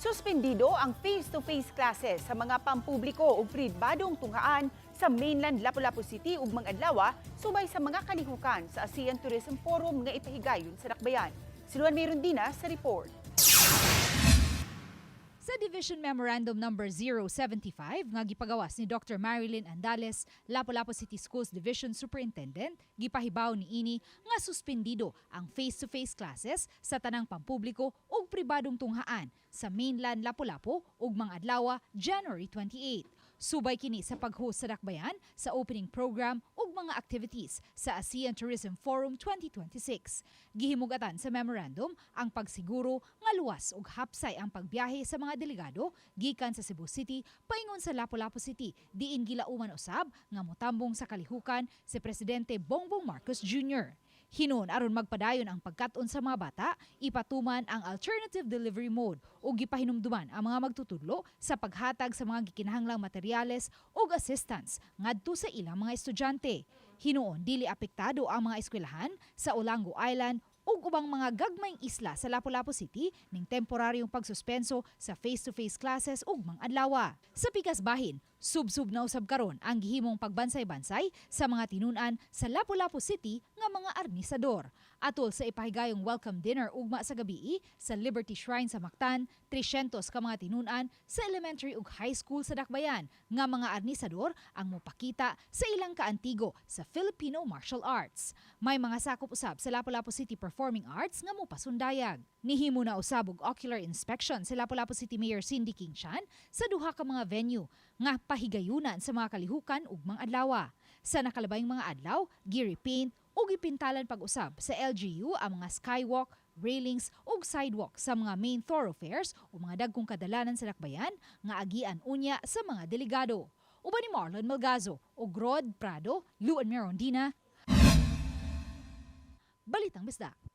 Suspendido ang face-to-face classes sa mga pampubliko ug pribadong tunghaan sa mainland Lapu-Lapu City ug mga adlaw subay sa mga kalihukan sa ASEAN Tourism Forum nga ipahigayon sa Dakbayan. Si Luan Mirondina sa report. Sa Division Memorandum Number 075 nga gipagawas ni Dr. Marilyn Andales, Lapu-Lapu City Schools Division Superintendent, gipahibaw niini nga suspendido ang face-to-face classes sa tanang pampubliko ug pribadong tunghaan sa mainland Lapu-Lapu ug mga adlaw January 28. Subay kini sa pag-host sa Dakbayan sa opening program ug mga activities sa ASEAN Tourism Forum 2026. Gihimugatan sa memorandum ang pagsiguro nga luwas ug hapsay ang pagbiyahe sa mga delegado gikan sa Cebu City paingon sa Lapu-Lapu City, diin gilauman usab nga motambong sa kalihukan si Presidente Bongbong Marcos Jr. Hinuon, aron magpadayon ang pagkat-on sa mga bata, ipatuman ang alternative delivery mode ug gipahinumduman ang mga magtutudlo sa paghatag sa mga gikinahanglang materyales ug assistance ngadto sa ilang mga estudyante. Hinuon, dili apektado ang mga eskwelahan sa Olango Island ug ubang mga gagmayng isla sa Lapu-Lapu City ning temporaryong pagsuspenso sa face-to-face classes ug mga adlaw. Sa pikas bahin, sub-sub na usab karon ang gihimong pagbansay-bansay sa mga tinunan sa Lapu-Lapu City nga mga arnisador. Atol sa ipahigayong welcome dinner ugma sa gabii sa Liberty Shrine sa Mactan, 300 ka mga tinunan sa elementary ug high school sa Dakbayan nga mga arnisador ang mopakita sa ilang kaantigo sa Filipino martial arts. May mga sakop usab sa Lapu-Lapu City Performing Arts nga mopasundayag. Nihimo na usab og ocular inspection sa Lapu-Lapu City Mayor Cindy King Chan sa duha ka mga venue nga pahigayunan sa mga kalihukan ug mga adlaw. Sa nakalabayng mga adlaw, gi-repaint ug gipintalan pag-usab sa LGU ang mga skywalk, railings ug sidewalk sa mga main thoroughfares o mga dagkong kadalanan sa Dakbayan nga agian unya sa mga delegado. Uban ni Marlon Malgazo ug Rod Prado, Luan Mirondina. Balitang Bisdak.